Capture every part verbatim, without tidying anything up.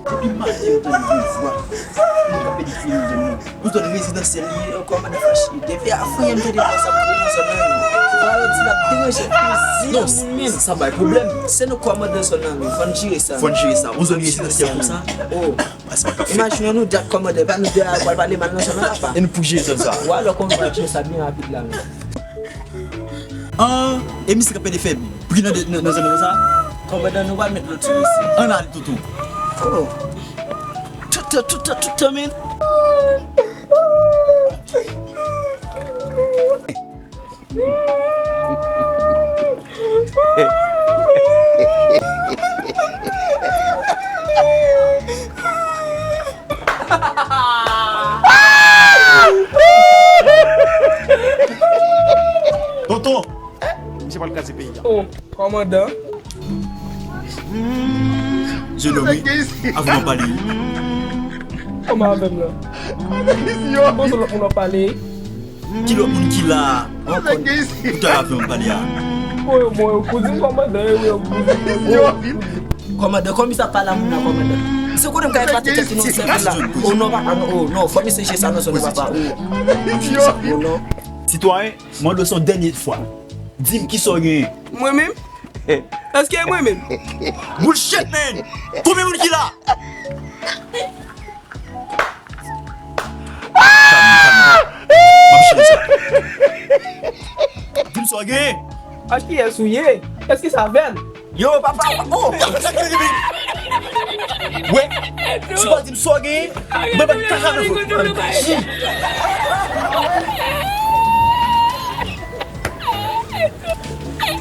Depi maten, m tande yon vwa. M kanpe depi midi, non. Ou zòn rezidansyèl li ye, kòmandan fache. Depi avan yè m tande vwa sa ap kriye nan zòn nan, wi. Vwa yo di l ap deranje plezi moun menm. Non, sa bay pwoblèm. Se nou kòmandan zòn nan, wi. Fò n jere sa. Fò n jere sa. Ou zòn rezidansyèl konsa. Oh. Imajine nou, Jack kòmandan, pa nou de a pral pale mal nan zòn nan, papa. E nou pou jere zòn sa. Ou alò konn vwa jere sa byen rapid la, wi. An, e misye k ap pede fè bri nan, nan, nan zòn nan sa. Kòmandan, nou pral met lòt sou misye. Ann ale, tonton. Oh. Tout tan, tout tan, tout tan, men. Tonton, misye pral kraze peyi a. Oh, kòmandan. Jenòm, wi, avè m ap pale, wi. Kòman avè m la? Bon, se lòt moun w ap pale. Ki lòt moun ki la a? Ou ta avè m pale a. Bon, yo, bon, yo, kouzin kòmandan, yo, yo, kouzin, yo, yo. Kòmandan, kòm sa pale a moun nan, kòmandan. Se konnen m ka epate tèt nou sèl la. Oh non, papa, non, oh non, fò misye jere sa nan zòn nan, papa. Oh non. Sitwayen, mande w yon dènye fwa. Di m kisa w genyen. Mwen menm? Èske e mwen menm? Bullshit, man! Konbyen moun ki la? Kalm, kalm. M ap jere sa. Di m sa w genyen. A kiyès ou ye? Èske sa avè l? Yo, papa, oh! Wè, si w pa di m sa w genyen, mwen pa t ka avè w.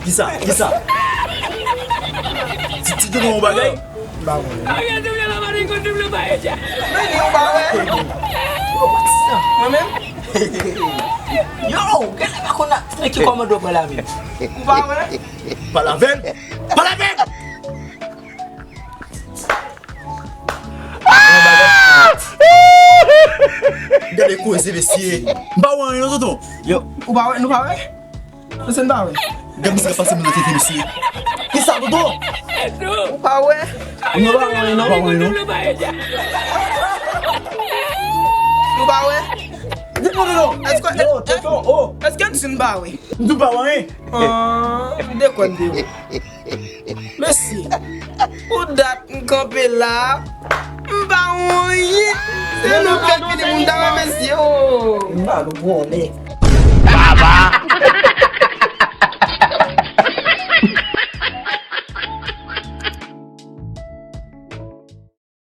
Kisa? Kisa? Ti, ti, ti, yon bagay? M pa konnen. Bagay double la, pa gen kote double pa e dja. Men li yon bagay. Mwen menm? Yo, gade pa konn la. Men ki kòmandan w pran la menm? Ou pa wè? Pale avè l. Pale avè l. Gade koze, mesye. M pa wè anyen non, tonton. Yo. Ou pa wè? Nou pa wè? Mesye, n pa wè. Gade misye k ap pase moun nan tete, mesye. Kisa, tonton? Ou pa wè? Nou pa wè anyen non. Pa wè anyen non. Nou pa wè? Di tonton non. Èske, yo, tonton, oh. Èske n di n pa wè? M di w pa wè anyen. Ah, m dekonn de ou. Mesye, pou dat m kanpe la, m pa wè anyen. Se nou k fè pini moun ta wè, mesye, oh. M pa konnen. Baba!